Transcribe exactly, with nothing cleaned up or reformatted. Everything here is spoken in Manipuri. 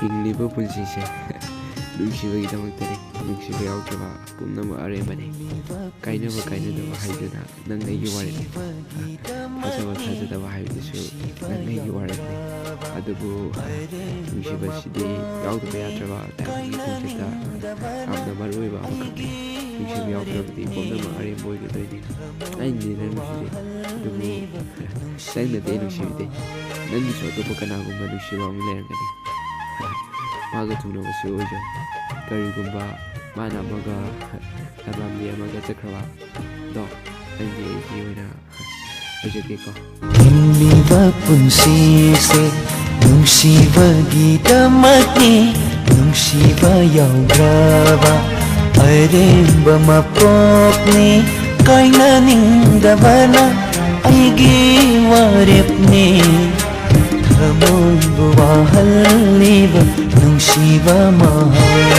ꯍꯤꯡꯂꯤꯕ ꯄꯨꯟꯁꯤꯁꯦ ꯅꯨꯡꯁꯤꯕꯒꯤꯗꯃꯛꯇꯅꯤ꯫ ꯅꯨꯡꯁꯤꯕ ꯌꯥꯎꯗ꯭ꯔꯕ ꯄꯨꯝꯅꯃꯛ ꯑꯔꯦꯝꯕꯅꯤ꯫ ꯀꯥꯏꯅꯕ ꯀꯥꯏꯅꯗꯕ ꯍꯥꯏꯗꯨꯅ ꯅꯪ ꯑꯩꯒꯤ ꯋꯥꯔꯦꯞꯅꯤ꯫ ꯊꯥꯖꯕ ꯊꯥꯖꯗꯕ ꯍꯥꯏꯕꯗꯨꯁꯨ ꯅꯪ ꯑꯩꯒꯤ ꯋꯥꯔꯦꯞꯅꯤ꯫ ꯑꯗꯨꯕꯨ ꯅꯨꯡꯁꯤꯕꯁꯤꯗꯤ ꯌꯥꯎꯗꯕ ꯌꯥꯗ꯭ꯔꯕ ꯇꯥꯏꯕꯪꯒꯤ ꯈꯣꯡꯆꯠꯇ ꯌꯥꯝꯅ ꯃꯔꯨ ꯑꯣꯏꯕ ꯑꯃꯈꯛꯅꯤ꯫ ꯅꯨꯡꯁꯤꯕ ꯌꯥꯎꯗ꯭ꯔꯕꯗꯤ ꯄꯨꯝꯅꯃꯛ ꯑꯔꯦꯝꯕ ꯑꯣꯏꯒꯗꯣꯏꯅꯤ꯫ ꯑꯩꯅꯗꯤ ꯅꯪ ꯅꯨꯡꯁꯤꯗꯦ, ꯑꯗꯨꯕꯨ ꯅꯪꯅꯗꯤ ꯑꯩ ꯅꯨꯡꯁꯤꯕꯤꯗꯦ꯫ ꯅꯪꯒꯤꯁꯨ ꯑꯇꯣꯞꯄ ꯀꯅꯥꯒꯨꯝꯕ ꯅꯨꯡꯁꯤꯕ ꯑꯃ ꯂꯩꯔꯝꯒꯅꯤ꯫ ꯃꯥꯒ ꯊꯨꯡꯅꯕꯁꯨ ꯑꯣꯏꯖꯧ꯫ ꯀꯔꯤꯒꯨꯝꯕ ꯃꯥꯅ ꯑꯃꯒ ꯂꯝꯂꯝꯗꯤ ꯑꯃꯒ ꯆꯠꯈ꯭ꯔꯕ ꯑꯗꯣ, ꯑꯩꯗꯤ ꯑꯩꯒꯤ ꯑꯣꯏꯅ ꯍꯥꯏꯖꯒꯦꯀꯣ꯫ ꯍꯤꯡꯂꯤꯕ ꯄꯨꯟꯁꯤꯁꯦ ꯅꯨꯡꯁꯤꯕꯒꯤꯗꯃꯛꯅꯤ꯫ ꯅꯨꯡꯁꯤꯕ ꯌꯥꯎꯗ꯭ꯔꯕ ꯑꯔꯦꯝꯕ ꯃꯄꯣꯛꯅꯤ꯫ ꯀꯥꯏꯅꯅꯤꯡꯗꯕꯅ ꯑꯩꯒꯤ ꯋꯥꯔꯦꯞꯅꯤ꯫ ꯊꯃꯣꯏꯕꯨ ꯋꯥꯍꯜꯂꯤꯕ ꯅꯨꯡꯁꯤꯕ ꯃꯍꯥꯎ꯫